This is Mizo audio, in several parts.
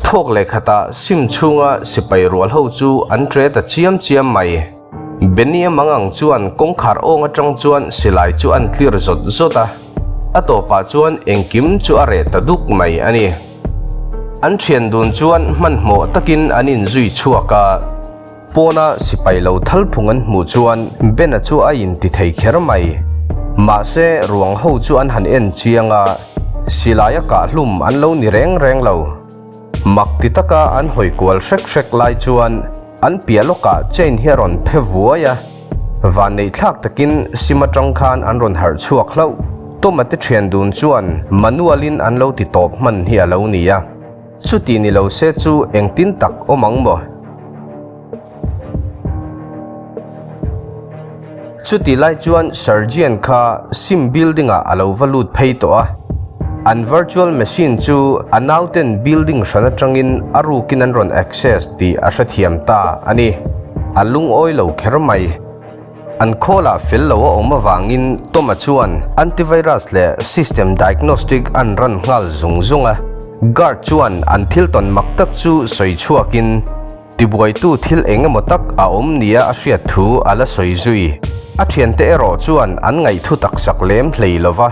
Thawk leh khatah sim chhunga sipai rual ho chu an tre ta chiam chiam mai. Benny-a mangang chuan kawngkhar awng atang chuan silai chu an tlir zawt zawt a, a tawpah chuan engkim chu a reh ta duk mai a ni. An thian dun chuan hmanhmawh takin an inzui chhuak a. Pawna sipai lo thal phung an hmuh chuan Ben-a chu a inti thei kher mai. Mahse, ruang ho chu an han en chiang a, silaia kah hlum an lo ni reng reng lo. Mak ti taka an hawi kual hrek hrek lai chuan an piah lawkah chain hi a rawn phe vuai a. Vanneih thlak takin sim atang khan an rawn harh chhuak hlauh. Toma te thian dun chuan manual-in an lo ti tawp hman hi a lo ni a. Chuti ni lo se chu engtin tak awm ang maw? Chuti lai chuan Sergeant kha sim building ah a lo va lut phei tawh a. An virtual machine chu a nauten building hran atangin a rukin an rawn access tih a hrethiam ta a ni. A lungawi lo kher mai. An khawlah fel lo a awm avangin Toma chuan antivirus leh system diagnostic an run nghal zung zung a. Guard chuan an thil tawn mak tak chu sawi chhuakin tibuaitu thil eng emaw tak a awm nia a hriat thu a la sawi zui. A thiante erawh chuan an ngaihthu taksak lem hlei lo va,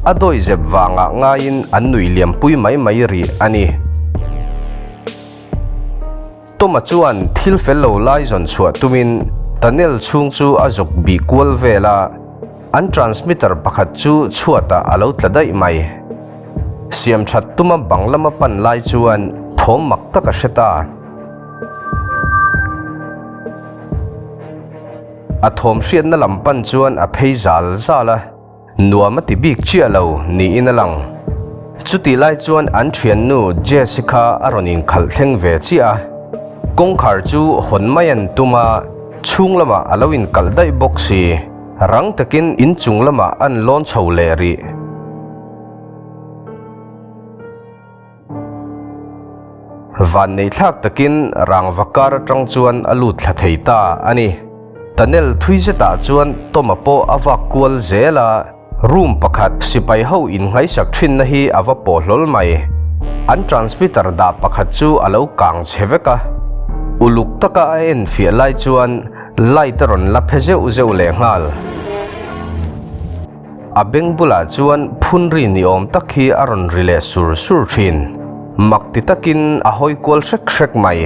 a dawihzep vangah ngaiin an nuih liampui mai mai rih a ni. Toma chuan thil fel lo lai zawn chhuah tumin tunnel chhung chu a zuk bih kual vel a, an transmitter pakhat chu chhuatah a lo tla daih mai. Siam that tuma bang lama pan lai chuan thawm mak tak a hre ta. A thawm hriatna lam pan chuan a phei zal zal a. Nuam a ti bik chiah lo niin a lang. Chutih lai chuan an thiannu Jessica a rawn inkhalh thleng ve chiah a. Kawngkhar chu hawn mai an tum a, chhung lamah a lo inkalh daih bawk si. Rang takin inchung lamah an lawn chho leh rih. Vanneih thlak takin rangva kar atang chuan a lut thla thei ta a ni. Tunnel thui zetah chuan Toma pawh a vak kual zel a, room pakhat sipai ho inngaisak thinna hi a va pawh hlawl mai. An transmitter dah pakhat chu a lo kang chhe vek a, uluk taka a en fiah lai chuan light a rawn la phe zeuh zeuh lehnghal. A beng bulah chuan phun ri ni awm tak hi a rawn ri leh sur sur thin. Mak ti takin a hawi kual hrek hrek mai.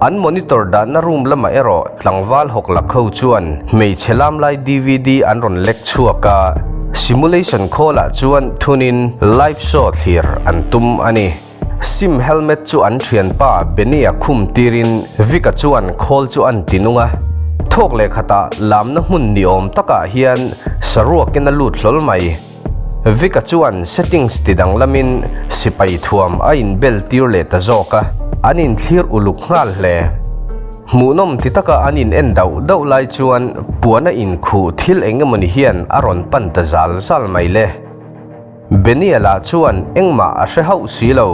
An monitor dahna room lamah erawh tlangval hawk lak ho chuan hmeichhe lam lai dvd an rawn lek chhuak a, simulation khawlah chuan thunin live show thlir an tum a ni. Sim helmet chu an thianpa Benny-a khum tirin Vic-a chuan khawl chu an ti nung a. Thawk leh khatah lamna hmun ni awm takah hian saruakin a lut hlawl mai. Vic-a chuan settings ti danglamin sipai thuam a inbel tir leh ta zawk a, an inthlir uluk nghal hle. Hmuhnawm ti taka an in en dauh dauh lai chuan puana inkhuh thil eng emawni hian a rawn pan ta zal zal mai le. Beniela chuan engmah a hre hauh si lo.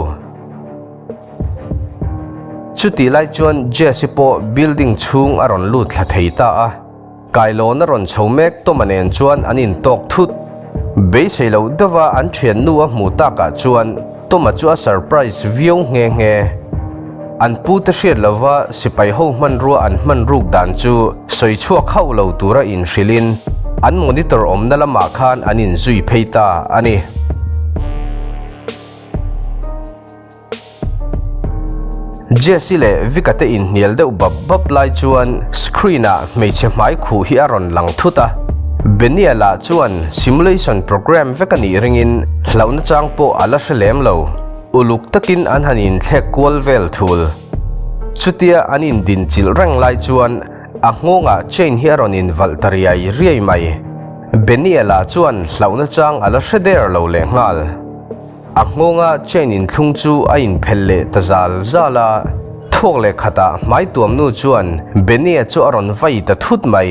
Chutih lai chuan Jesse pawh building chhung a rawn lut thla thei ta a, kailawn a rawn chho mek Toma nen chuan an intawk thut. Beisei loh deuha an thiannu a hmuh takah chuan Toma chu a surprise viau nghe nghe. An pute hriat lova sipai ho hmanrua an hman ruk dan chu sawi chhuak hauh lo tura inhrilhin an monitor awmna lamah khan an inzui phei ta a ni. Jesse leh Vic-a te inhnial deuh bap bap lai chuan screen-ah hmeichhe hmai khuh hi a rawn lang thut a. Benny-a lah chuan simulation program vek a nih ringin hlauhna chang pawh a la hre lem lo. Uluk takin an han inthlek kual vel thul. Chutia an indinchilh reng lai chuan a nghawngah chain hi a rawn invalh ta riai riai mai. Benny-a lah chuan hlauhna chang a la hre der lo lehnghal. A nghawnga chain inthlung chu a inphelh leh ta zal zal a, thawk leh khatah hmai tuamnu chuan Benny-a chu a rawn vai ta thut mai.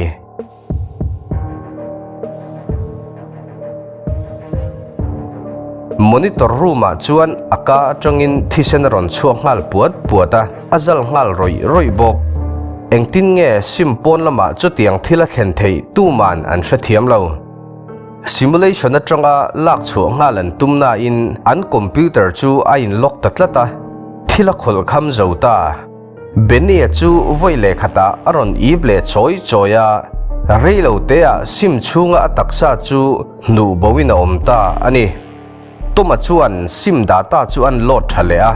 Monitor room ah chuan a ka atangin thisen a rawn chhuak nghal puat puat a, a zal nghal rawih rawih bawk. Engtin nge sim pawn lamah chutiang thil a thlen theih tuman an hrethiam lo. Simulation atanga lak chhuah nghal an tum nain an computer chu a in lock ta tlat a, thil a khawlh kham zo ta. Benny-a chu vawi leh khatah a rawn ip leh chawi chawi a, rei lo teah sim chhunga a taksa chu hnuh boin a awm ta a ni. Toma chuan sim data chu an load tha leh a,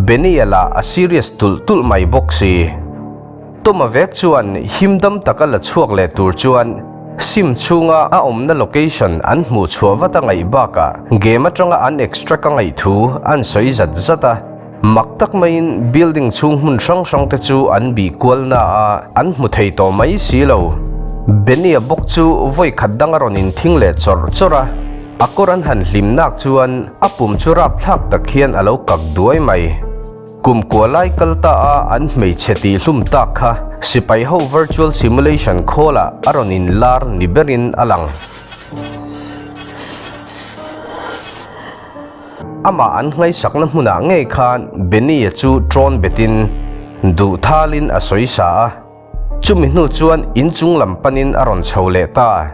Benny-a lah a serious tulh tulh mai bawk si. Toma vek chuan him dam taka la chhuak leh tur chuan sim chhunga a awmna location an hmuh chhuah vat a ngaih bakah game atanga an extract a ngaih thu an sawi zat zat a. Mak tak maiin building chhung hmun hrang hrang te chu an bih kual na a, an hmu thei tawh mai si lo. Benny-a bawk chu vawi khat dang a rawn inthing leh chawrh chawrh a, a kawr an han hlim nak chuan a pum chu rapthlak tak hian a lo kak duai mai. Kum kua lai kal ta a an hmeichhe tih hlum tak kha sipai ho virtual simulation khawlah a rawn inlar ni berin a lang. Amah an ngaihsakna hmunah ngei khan Benny-a chu ṭawn betin duh thalin a sawi sa a, chumi hnu chuan inchung lam panin a rawn chho leh ta.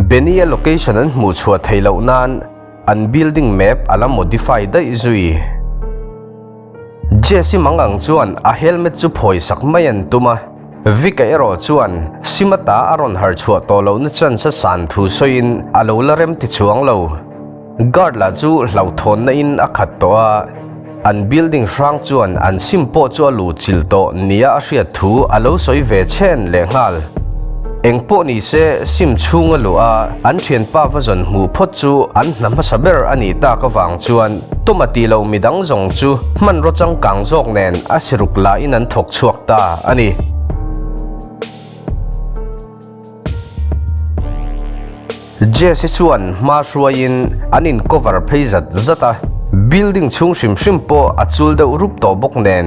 Benny-a location an hmuh chhuah theih loh nan an building map a la modify daih zui. Jesse Mangang chuan a helmet chu phawi sak mai an tum a, Vic-a erawh chuan Simata a rawn harh chhuah tawh lohna chance a san thu sawiin a lo la rem ti chuang lo. Guard lah chu hlauhthawnna in a khat tawh a, an building hrang chuan an sim pawh chu a luh chilh tawh nia a hriat thu a lo sawi ve chhen leh nghal. Eng pawh ni se sim chhung a luh a, an thianpa va zawn hmuh phawt chu an hna hmasa ber a nih tak avang chuan Tuma tih loh midang zawng chu hmanraw changkang zawk nen a siruk lahin an thawk chhuak ta a ni. Jesse chuan hma hruaiin an in cover phei zat zat a, building chhung hrim hrim pawh a chul deuh rup tawh bawk nen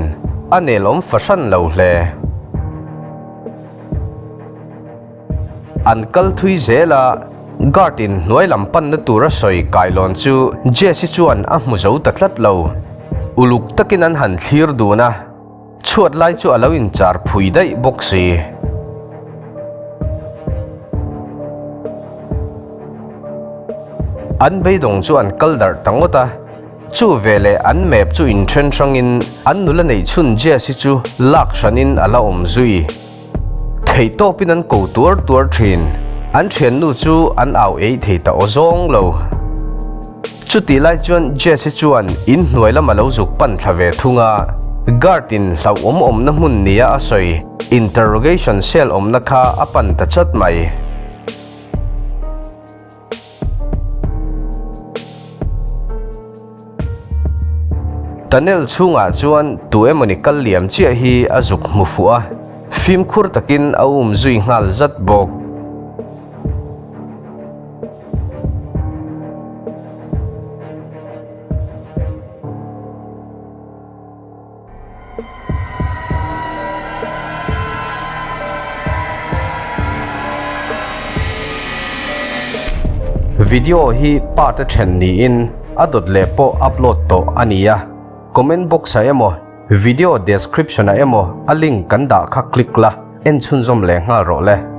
a nelawm fahran lo hle. An kal thui zel a, guard in hnuai lam panna tura sawi kailawn chu Jesse chuan a hmu zo ta tlat lo. Uluk takin an han thlir dun a. Chhuat lai chu a lo inchar phui daih bawk si. An beidawng chu an kal darh ta ngawt a, chu veleh an map chu inthen hrangin an nula neih chhun Jess hi chu lak hranin a la awm zui. Theihtawpin an ko tuar tuar thin. An thiannu chu an au eih thei ta aw zawng lo. Chutih lai chuan Jesse chuan in hnuai lam a lo zuk pan thla ve thung a, guard in hlauhawm awmna hmun nia a sawi interrogation cell awmna kha a pan ta chat mai. Tunnel chhungah chuan tu emawni kal liam chiah hi a zuk hmu fuh a, fimkhur takin a um zui nghal zat bawk. Video hi part a then niin a dawt leh pawh upload tawh a ni a, comment box ah emaw video description ah emaw a link kan dah kha click la en chhunzawm leh nghal rawh le.